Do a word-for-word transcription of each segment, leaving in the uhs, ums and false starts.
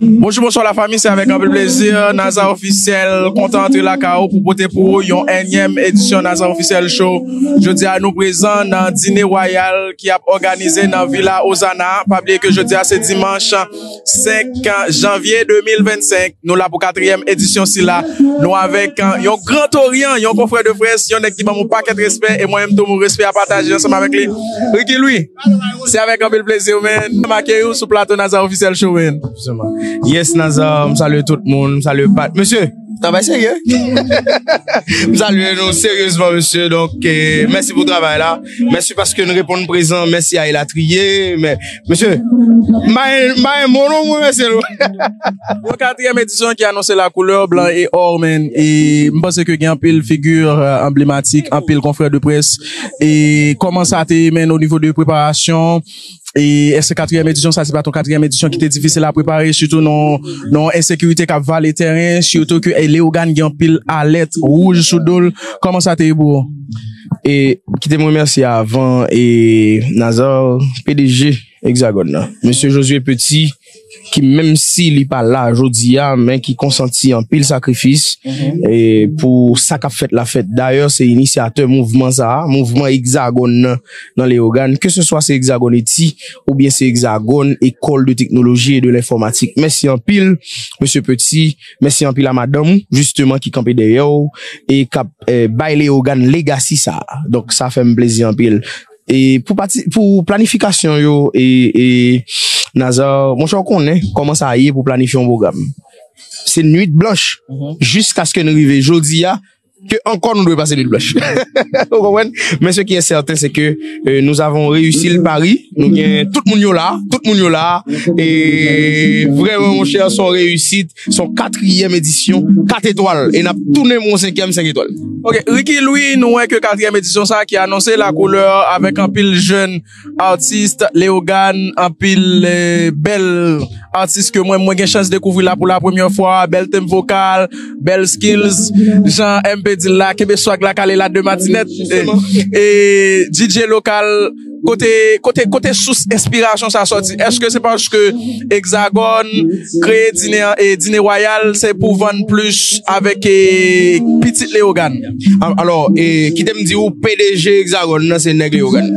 Bonjou, bonswa lafanmi, se avèk anpil plezi Nazar Ofisyèl kontan antre lakay ou pou pote pou ou yon ènyèm edisyon Nazar Ofisyèl Show. Jodi a nou prezan nan dine wayal ki ap òganize nan Villa Ozana. Pa bliye ke jodi a se dimanch senk janvye de mil vennsenk. Nou la pou katriyèm edisyon sila. Nou avèk yon Gran Toryan, yon konfrè de près, yon nèg ki ban m yon pakèt respè, e mwen menm tou, mon respè a pataje ansanm avèk li. Ricky Louis, se avèk anpil plezi, man. M akeyi w sou plato Nazar Ofisyèl Show, man. Yes, Nazar, m salye tout moun, m salye Pat. Mesye, travay serye. M salye nou seryezman, mesye. Donk, eh, mèsi pou travay la. Mèsi paske nou reponn prezan. Mèsi a elatriye. Men, mesye, m pa gen, m pa gen mo non, mwen, mesye. Yon katriyèm edisyon ki anonse la couleur blanc et or, man. E m panse ke gen anpil figi, euh, anblematik, anpil konfrè de près. E kòman sa te ye, man, o nivo de preparasyon? E èske katriyèm edisyon sa, se pa t yon katriyèm edisyon ki te difisil a prepare, sitou nan, nan ensekirite k ap vale tèren, sitou ke, e, Leyogàn gen anpil alèt wouj sou do l? Kòman sa te ye pou ou? E kite m remèsye avan, e, Nazar, P D G Hexagone nan, mesye Josué Petit, ki menm si li pa la jodi a, men ki konsanti anpil sakrifis, e, pou sa k ap fèt la fèt. Dayè, se inisyatè mouvman sa a, mouvman Hexagone nan, nan Leyogàn, ke se swa se Hexagone Eti oubyen se Hexagone École de Technologie et de l'Informatique. Mèsi anpil, mesye Petit. Mèsi anpil a madanm ou, jisteman, ki kanpe dèyè w e k ap, eh, bay Leyogàn legacy sa a. Donk, sa fè m plezi anpil. E pou pati, pou planifikasyon yo, e, e Nazar, monchè, w konnen kòman sa ye pou planifye yon pwogram. Se nwit blanch, jiskaske n rive jodi a, ke ankò nou dwe pase nwit blanch. Ou konprann? Men ce qui est certain, c'est que, euh, nous avons réussi le pari. Nou gen tout moun yo la, tout moun yo la. E vrèman, monchè, se yon reyisit. Se yon katriyèm edisyon, kat etwal. E n ap tounen pou yon senkyèm, senk etwal. Ok, Ricky Louis, nou wè ke katriyèm edisyon sa ki anonse la couleur avèk anpil jèn atis Leyogàn, anpil, eh, bèl atis ke mwen, mwen gen chans dekouvri la pou la premyè fwa, bèl tenb vokal, bèl skills, jan M P di l la, kenbe swag la, kale la de matinèt. E, e D J lokal, kote, kote, kote sous enspirasyon sa sòti? Èske se paske Hexagone kreye dine, e, dine wayal, se pou vann plis avèk, e, pitit Leyogàn? A-, alò, e, kite m di w, P D G Hexagone nan, se nèg Leyogàn.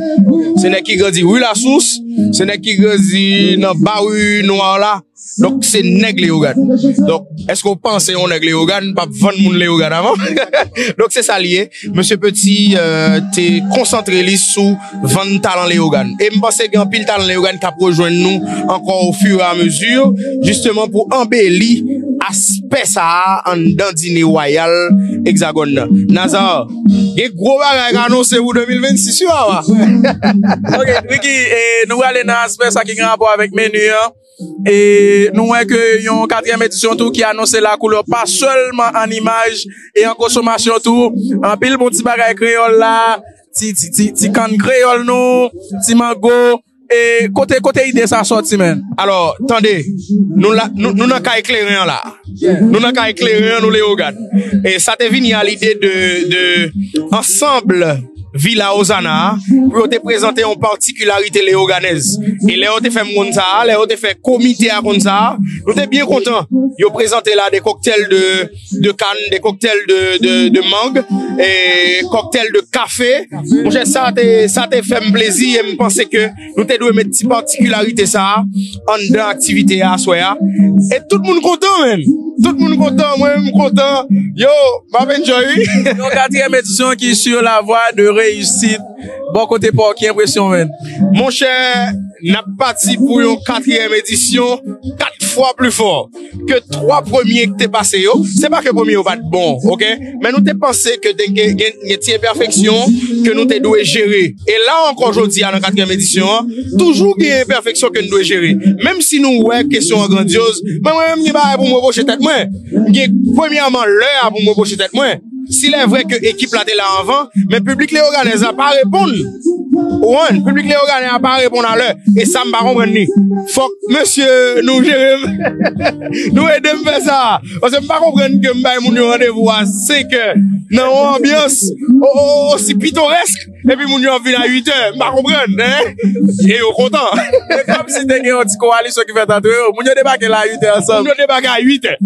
Se nèg ki grandi Ri Lasous, se nèg ki grandi nan ba Ri Nwa la. Donk, se nèg Leyogàn. Donk, èske w panse yon nèg Leyogàn p ap vann moun Leyogàn avan? Donk, se sa l ye. Mesye Petit, euh, te konsantre li sou vann talan Leyogàn. E m panse gen anpil talan Leyogàn k ap rejwenn nou ankò au fur et à mesure, jisteman pou anbeli aspè sa a anndan dine wayal Hexagone nan. Nazar, gen gwo bagay k anonse pou de mil vennsis, wi, papa. Ok, Ricky, e nou prale nan aspè sa ki gen rapò avèk meni an. E nou wè ke yon katriyèm edisyon tou ki anonse la couleur pa sèlman an imaj e an konsomasyon tou. Anpil bon ti bagay kreyòl la, ti, ti, ti, ti kann kreyòl nou, ti mango. E kote, kote ide sa sòti, man? Alò, tande, nou la, nou, nou nan kay kleren an la. Nou nan kay kleren an, nou Leyogàn. E sa te vini a lide de, de ansanm Villa Ozana a, pou yo te prezante yon patikilarite leyoganèz. E lè yo te fè m konn sa a, lè yo te fè komite a konn sa a, nou te byen kontan. Yo prezante la de koktèl de, de kann, de koktèl de, de, de mang, e koktèl de kafe. Monchè, sa te, sa te fè m plezi e m panse ke nou te dwe met ti patikilarite sa a anndan aktivite a aswè a. E tout moun kontan, man. Tout moun kontan, mwen menm m kontan. Yo, m ap enjoy, wi. Yon katriyèm edisyon ki sur la voie de réussite. Bò kote pa w, ki enpresyon, man? Monchè, n ap pati pou yon katriyèm edisyon, kat fwa pli fò ke twa premye ki te pase yo. Se pa ke premye yo pa t bon, ok? Men nou te panse ke te gen, gen, gen ti enpèfeksyon ke nou te dwe jere. E la ankò, jodi a, nan katriyèm edisyon an, toujou gen enpèfeksyon ke n dwe jere. Menm si nou wè kesyon an grandyoz, men mwen menm, gen bagay pou m repwoche tèt mwen. M gen, premyèman, lè a pou m repwoche tèt mwen. Si lè vre ke ekip la te la anvan, men piblik leyoganèz la pa reponn. Ou konprann? Piblik leyoganè a pa reponn alè. E sa, m pa konprann li. Fòk, mesye, nou jere m. Nou ede m fè sa. Paske m pa konprann ke m bay moun yo randevou a senk è nan yon anbyans o-, o-, osi pitorèsk. epi moun yo ap vin a uit è. M pa konprann, hein? E yo kontan. Se kòmsi te gen yon ti kowalisyon ki fèt ant yo. Moun yo debake la a uit è ansanm. Moun yo debake a uit è.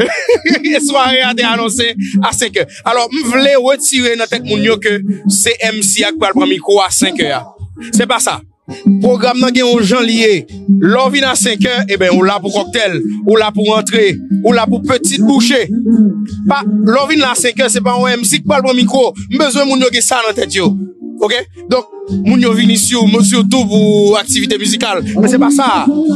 E sware a te anonse a senk è. Alò, m vle retire nan tèt moun yo ke se M C a k pral pran mikwo a senk è a. Se pa sa. Pwogram nan gen yon jan li ye. Lè w vin a senk è, e ben, ou la pou kòktèl, ou la pou antre, ou la pou petit bouchée. Pa, lè w vin la a senk è, se pa yon M C k pral pran mikwo. M bezwen moun yo gen sa nan tèt yo. Oke? Donk, moun yo vini sou, sou tou pou aktivite mizikal. Men se pa sa.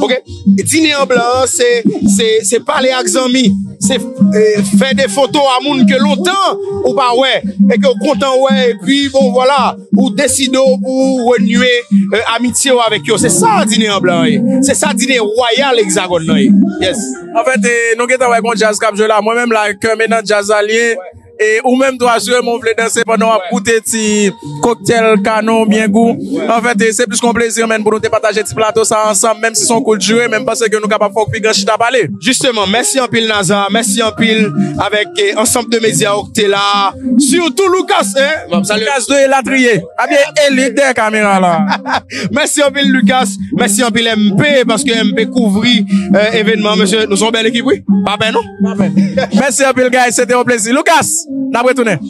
Oke? Dine an blan an, se, se, se pale ak zanmi. Se, eh, fè de foto a moun ke lontan ou pa wè, e ke w kontan wè, epi bon, vwala, ou deside w pou w renye, eh, amitye w avèk yo. Se sa dine an blan ye. Se sa dine wayal Egzagòn nan ye. Yes. Anfèt, eh, nou gentan wè gon djaz k ap jwe la. Mwen menm la, kè m e nan djaz la l ye. E ou menm tou, asireman w vle danse pandan w ap goute ti koktèl kanon byen gou. Anfèt, eh, se plis kon plezi, menn, pou nou te pataje ti plato sa ansanm, menm si se yon kout dire, men m panse ke nou kapab fè yon pi gran chita pale. Jisteman, mèsi anpil Naza, mèsi anpil avèk, eh, ansanm de medya ou k te la, sitou Lucas, hein? M ap salye. Lucas de Elatriye, abye elit dèyè kamera la. Mèsi anpil Lucas, mèsi anpil M P, paske M P kouvri, eh, evènman, mesye, nou se yon bèl ekip, wi. Pa pè non. Mèsi anpil, guys, se te yon plezi. Lucas, n ap retounen.